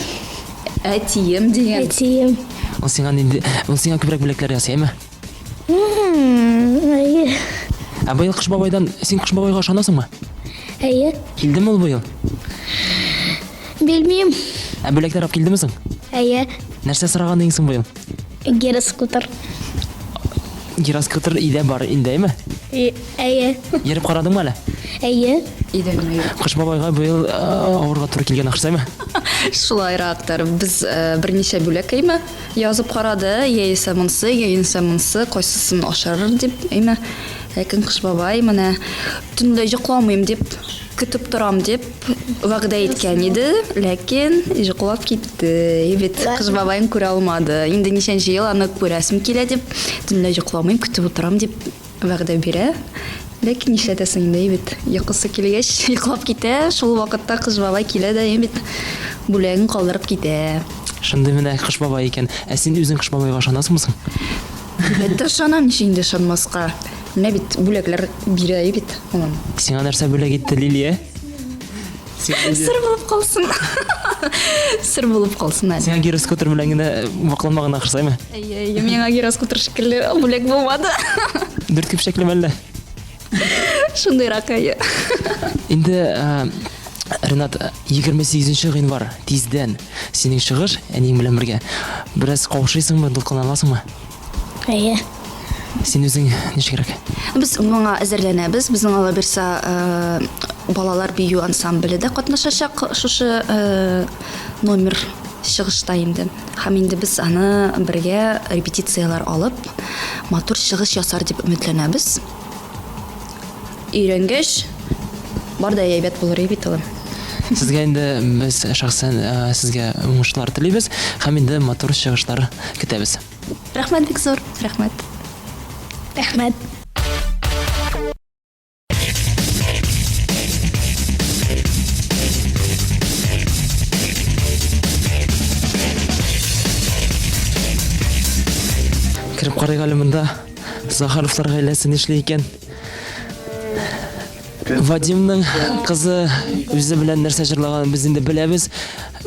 Әтием дигән. Әтием. Ул сиңа нинди, ул сиңа күбрәк бүләкләр ясый, әйме? Әйе. Ә быел Кыш бабайдан, син Кыш бабайга ышанасыңмы? Әйе. Килдеме ул быел? Белмим. Ә бүләкләр алып килдеме соң? Әйе. Нәрсә сораган идең соң быел? Гироскутер. Гироскутер өйдә бар инде, әйме? Әйе. Йөреп карадыңмы әле? Әйе. Өйдә генә йөреп. Кыш бабайга быел авырга туры килгән ахрысы, әйме? Шулайрактыр. Без берничә бүләк, әйме? Язып карады, яисә монсы, яисә монсы, кайсысын ашырыр дип, әйме. Ләкин Кыш бабай менә төнлә йокламыйм дип, көтеп торам дип вәгъдә иткән иде, ләкин йоклап китте. И бит Кыш бабайын күрә алмады. Инде ничәнче ел аны күрәсем килә дип, төнлә йокламыйм, көтеп утырам дип вәгъдә бирә. Ләкин нишләтәсең инде, и бит йокысы килгәч, йоклап китә. Шул вакытта Кыш бабай килә дә, и бит бүләген калдырып китә. Шундый менә Кыш бабай икән. Ә син үзең Кыш бабайга ышанасыңмы соң? Әлбәттә ышанам, ничек инде ышанмаска. Менә бит бүләкләр бирә бит улым. Сиңа нәрсә бүләк итте Лилия? Сер булып калсын. Сер булып калсын әле. Сиңа гироскутер белән генә вакланмаган ахрысы, әйме? Әйе, әйе, миңа гироскутер шикелле бүләк булмады. Дүрт көпчәклеме әллә? Шундыйрак, әйе. Инде Ренат, 28 гыйнвар тиздән синең чыгыш әниең белән бергә. Бераз каушыйсыңмы, дулкынланасыңмы? Әйе. Син үзең ничегрәк? Без моңа әзерләнәбез. Безнең алла бирса, балалар бию ансамбле дә катнашачак шушы номер чыгышта инде. Һәм инде без аны бергә репетицияләр алып, матур чыгыш ясар дип өметләнәбез. Өйрәнгәч, бар да әйбәт булыр бит улым. Сезгә инде без шәхсән сезгә уңышлар телибез һәм инде матур чыгышлар көтәбез. Рәхмәт бик зур, рәхмәт. Рәхмәт. Кереп карыйк әле монда. Захаровлар гаиләсе нишли икән? Вадимның кызы үзе белән нәрсә җырлаганын без инде беләбез.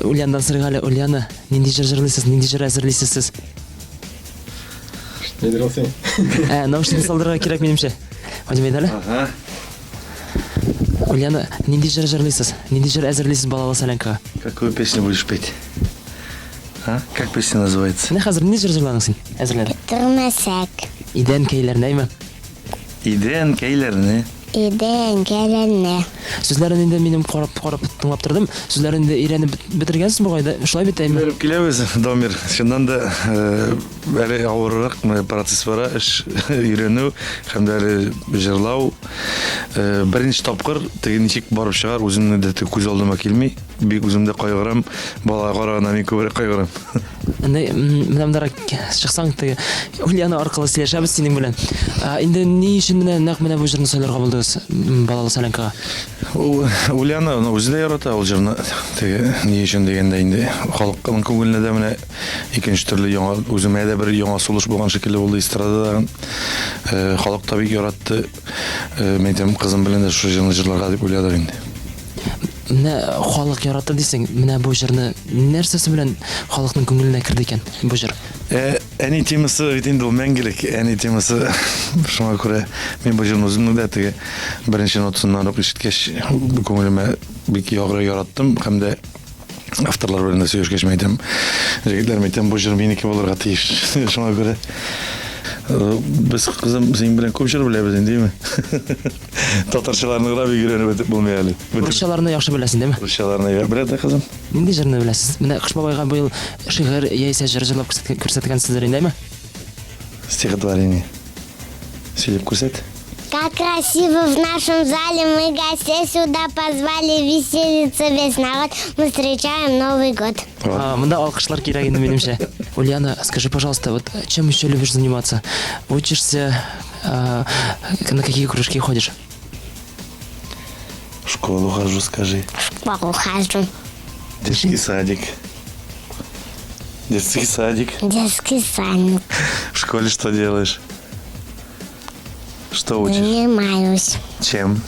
Ульянадан сорыйк әле, Ульяна, нинди җыр җырлыйсыз, нинди җыр әзерлисез сез? Нидер ул син? Ә, наушник салдырырга кирәк минемчә. Вадим, әйдә әле. Ага. Ульяна, нинди җыр җырлыйсыз? Нинди җыр әзерлисез балалы солянкага? Какую песню будешь петь? А? Как песня называется? Менә хәзер нинди җыр җырладың син? Әзерләдең. Бетермәсәк. Идән кәйләрне, әйме? Идән кәйләрне. Идән кәйләрне. Сүзләрен инде минем карап карап тыңлап тордым. Сүзләрен инде өйрәнеп бетергәнсез бугай да, шулай бит, әйме? Өйрәнеп киләбез, Дамир. Чыннан да, э, әле авыррак менә процесс бара, эш өйрәнү һәм дә әле җырлау. Э, беренче тапкыр теге ничек барып чыгар, үземнең дә күз алдыма килми. Бик үзем дә кайгырам, балага караганда мин күбрәк кайгырам. Инде менә мондарак чыксаң, теге Ульяна аркылы сөйләшәбез синең белән. Инде ни өчен менә нәкъ менә бу җырны сайларга булдыгыз балалы солянкага? Ул Ульяна аны үзе дә ярата ул җырны. Теге ни өчен дигәндә инде халыкның күңеленә дә менә икенче төрле яңа үземә дә бер яңа сулыш булган шикелле булды эстрадада. Э, халык та бик яратты. Э, мин әйтәм, кызым белән дә шушы җырны җырларга дип уйладык инде. Менә халык ярата дисең, менә бу җырны нәрсәсе белән халыкның күңеленә керде икән бу җыр? Ә, әни темасы бит инде ул мәңгелек, әни темасы. Шуңа күрә мин бу җырны үземнең дә теге беренче нотасыннан ук ишеткәч, күңелемә бик ягры яраттым һәм дә авторлар белән дә сөйләшкәч мин әйтәм, җегетләр, мин әйтәм, бу җыр минеке булырга тиеш. Шуңа күрә э, без кызым синең белән күп җыр беләбез инде, димме? Татарчаларны гына бик өйрәнеп бетеп булмый әле. Русчаларны яхшы беләсең, димме? Русчаларны белә дә кызым. Нинди җырны беләсез? Менә Кыш бабайга быел шигырь яисә җыр җырлап күрсәткәнсездер инде, әйме? Стихотворение. Сөйләп күрсәт. Как красиво в нашем зале, мы гостей сюда позвали веселиться весь народ, мы встречаем Новый год. А, монда алкышлар кирәк инде минемчә. Ульяна, скажи, пожалуйста, вот чем еще любишь заниматься? Учишься, а, на какие кружки ходишь? В школу хожу, скажи. В школу хожу. Детский садик. Детский садик. Детский садик. В школе что делаешь? Что учишь? Занимаюсь. Чем?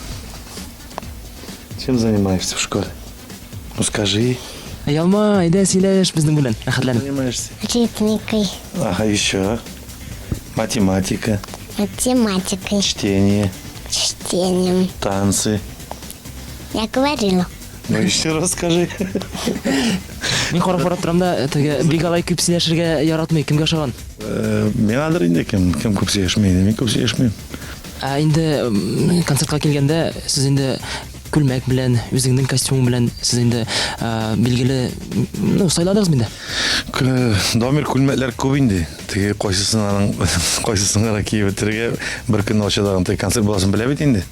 Чем занимаешься в школе? Ну скажи. Ялма, әйдә сөйләш безнең белән, рәхәтләнеп. Занимаешься? Ритмикой. Ага, еще. Математика. Математикой. Чтение. Чтением. Танцы. Я говорила. Ну еще раз скажи. Мин карап карап торам да, теге бик алай күп сөйләшергә яратмый, кемгә ошаган? Э, миңадыр инде кем, кем күп сөйләшми инде, мин күп сөйләшмим. Ә инде концертка килгәндә, сез инде күлмәк белән, үзеңнең костюмың белән сез инде билгеле, ну, сайладыгыз инде. Дамир, күлмәкләр күп инде. Теге кайсысын аның кайсысын гына киеп бетерергә бер көнне ача дагын теге концерт буласын белә бит инде.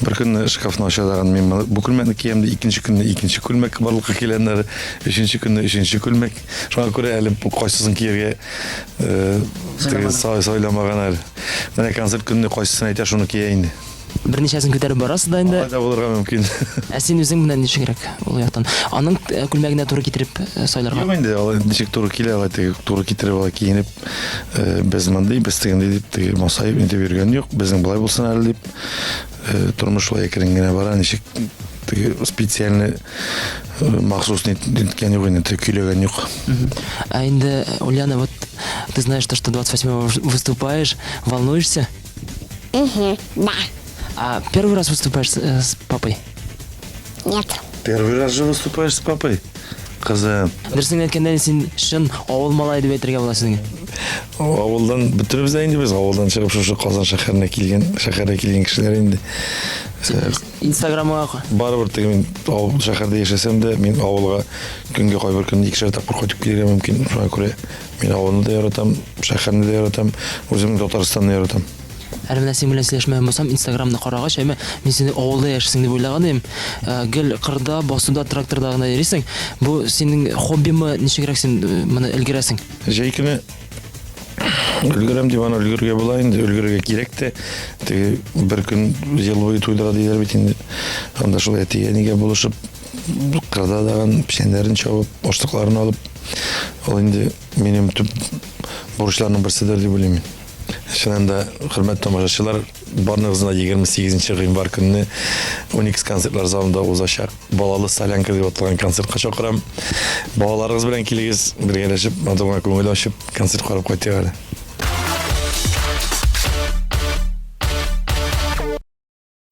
Бер көнне шкафны ача дагын мин бу күлмәкне киям ди, икенче көнне икенче күлмәк барлыкка килә аннары, өченче көнне өченче күлмәк. Шуңа күрә әле кайсысын кияргә теге сайламаган әле. Менә концерт көнне кайсысын әйтә, шуны кия инде. Берничәсен күтәреп барасыз да инде. Алай да булырга мөмкин. Ә син үзең менә ничегрәк ул яктан? Аның э, күлмәгенә туры китереп э, сайларга. Юк инде, алай ничек туры килә, алай теге туры китереп алай киенеп, э, без мондый, без тегендей дип теге масаеп нитеп йөргән юк. Безнең болай булсын әле дип. Тормыш шулай әкрен генә бара, ничек теге специально махсус ниткән юк инде, теге көйләгән юк. Ә инде, Ульяна, вот ты знаешь то, что 28-го выступаешь, волнуешься? Угу, да. А первый раз выступаешь с, э, с папой? Нет. Первый раз же выступаешь с папой? Кызым. Дөресен әйткәндә, син чын авыл малае дип әйтергә була сезгә. Авылдан бөтеребез дә инде без авылдан чыгып шушы Казан шәһәренә килгән, шәһәргә килгән кешеләр инде. Э, Инстаграмга барыбер теге мин авыл шәһәрдә яшәсәм дә, мин авылга көнгә кайбер көнне икешәр тапкыр кайтып килергә мөмкин. Шуңа күрә Мин авылны да яратам, шәһәрне дә яратам, үземнең Татарстанны яратам. Әле менә синең белән сөйләшмәгән булсам, Инстаграмны карагач, әмма мин сине авылда яшисең дип уйлаган идем. Э, гел кырда, басуда, тракторда гына йөрисең. Бу синең хоббимы, ничегрәк син э, моны өлгерәсең? Җәй көне өлгерәм дип аны өлгерергә була инде, өлгерергә кирәк тә. Теге бер көн ел буе туйдыра диләр бит инде. Анда шул әти-әнигә булышып, кырда дагын печәннәрен чабып, ашлыкларын алып, Ул инде минем төп бурычларның берседер дип уйлыйм мин. Чыннан да, хөрмәтле тамашачылар, барыгызны да 28 гыйнвар көнне Уникс концертлар залында узачак Балалы солянка дип аталган концертка чакырам. Балаларыгыз белән килегез, бергәләшеп, матур гына күңел ачып, концерт карап кайтыйк әле.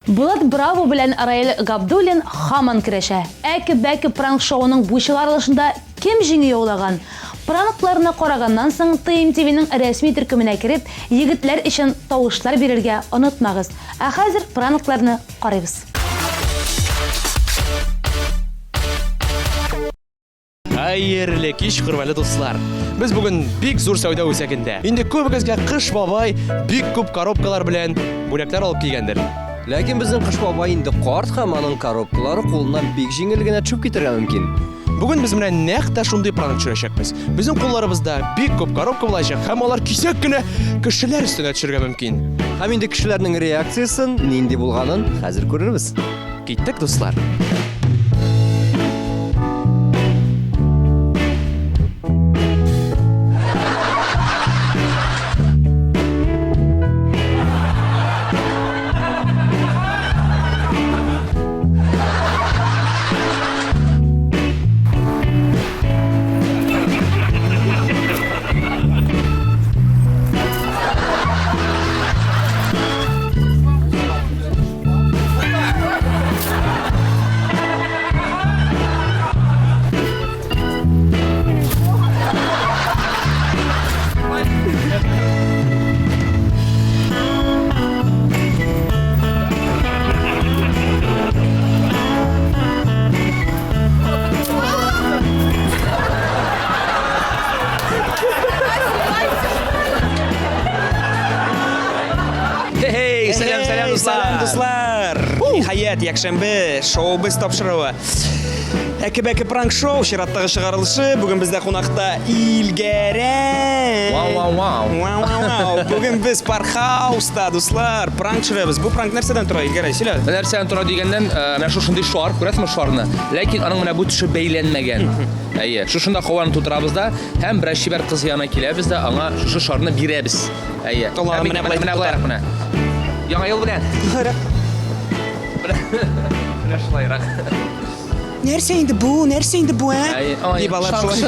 Булат Браво белән Раил Габдуллин һаман көрәшә. Әке-бәке пранк-шоуының бу чыгарылышында кем җиңү яулаган? Пранкларны караганнан соң ТМТВның рәсми төркеменә кереп, егетләр өчен тавышлар бирергә онытмагыз. Ә хәзер пранкларны карыйбыз. Хәерле кич, хөрмәтле дуслар. Без бүген бик зур сәүдә үзәгендә. Инде күбегезгә Кыш бабай бик күп коробкалар белән бүләкләр алып килгәндер. Ләкин безнең Кыш бабай инде карт һәм аның коробкалары кулыннан бик җиңел генә төшеп китәргә мөмкин. Бүген без менә нәкъ тә шундый пранк төшерәчәкбез. Безнең кулларыбызда бик күп коробка булачак һәм алар кисәк кенә кешеләр өстенә төшергә мөмкин. Һәм инде кешеләрнең реакциясен нинди булганын хәзер күрербез. Киттек, дуслар. Хей, сәлам, сәлам, дуслар. Сәлам, дуслар. Ниһаять, якшәмбе шоу-без тапшыруы. Әке-бәке пранк шоу чираттагы чыгарылышы. Бүген бездә кунакта Илгәрәй. Вау, вау, вау. Вау, вау, вау. Бүген без Пархауста, дуслар, пранк төшерәбез. Бу пранк нәрсәдән тора, Илгәрәй, сөйлә. Нәрсәдән тора дигәннән, э, менә шушындый шар, күрәсезме шарны? Ләкин аның менә бу төше бәйләнмәгән. Әйе, шушында һаваны тутырабыз да һәм берәр чибәр кыз янына киләбез дә, аңа шушы шарны бирәбез. Әйе. Алла, менә болай менә болайрак менә. Яңа ел белән. Менә менә шулайрак. Нәрсә инде бу? Нәрсә инде бу, ә? Дип алар шулай.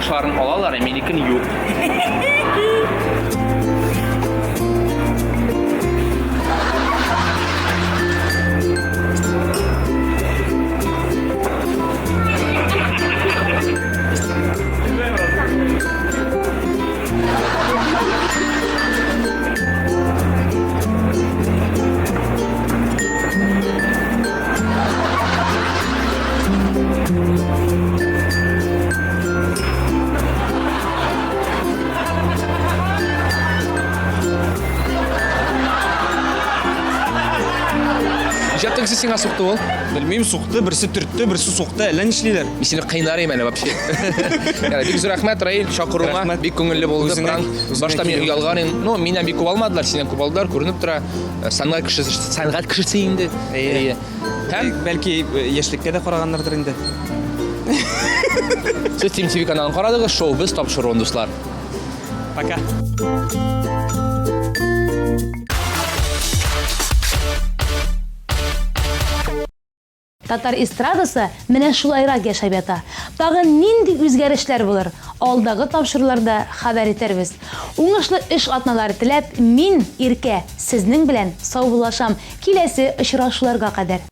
чыршыларын алалар, ә минекен юк. Нишләп тегесе сиңа сукты ул? Белмим, сукты, берсе төртте, берсе сукты, әллә нишлиләр. Мин сине кыйнар идем әле вообще. Ярый, бик зур рәхмәт, Раил, чакыруыңа. Бик күңелле булды. Үзеңә- үзеңә Башта мин килү. оялган идем. Ну, миннән бик күп алмадылар, синнән күп алдылар, күренеп тора. Сәнгать кешесе, сәнгать кешесе инде. Әйе. Һәм бәлки яшьлеккә дә караганнардыр инде. Сез Team TV каналын карадыгыз, шоу без тапшыруын, дуслар. Пока. Татар эстрадасы менә шулайрак яшәп ята. Тагын нинди үзгәрешләр булыр? Алдагы тапшыруларда хәбәр итәрбез. Уңышлы эш атналары теләп, мин, Иркә, сезнең белән саубуллашам. Киләсе очрашуларга кадәр.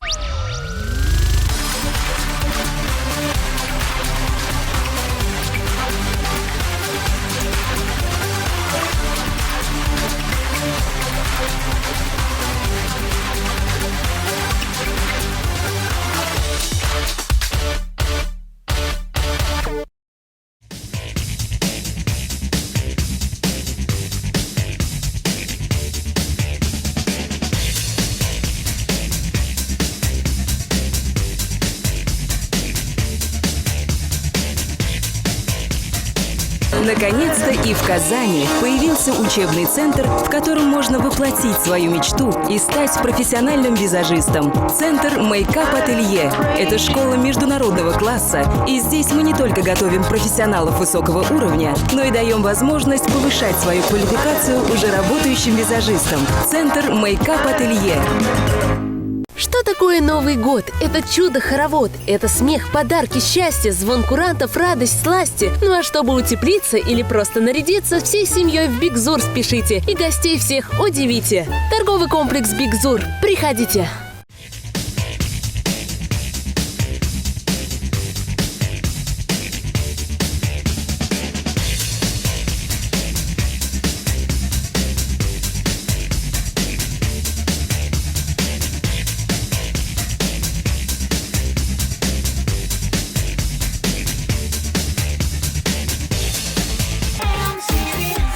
Наконец-то и в Казани появился учебный центр, в котором можно воплотить свою мечту и стать профессиональным визажистом. Центр Мейкап Ателье – это школа международного класса, и здесь мы не только готовим профессионалов высокого уровня, но и даем возможность повышать свою квалификацию уже работающим визажистам. Центр Мейкап Ателье. Что такое Новый год? Это чудо-хоровод, это смех, подарки, счастье, звон курантов, радость, сласти. Ну а чтобы утеплиться или просто нарядиться, всей семьей в Бигзур спешите и гостей всех удивите. Торговый комплекс Бигзур. Приходите!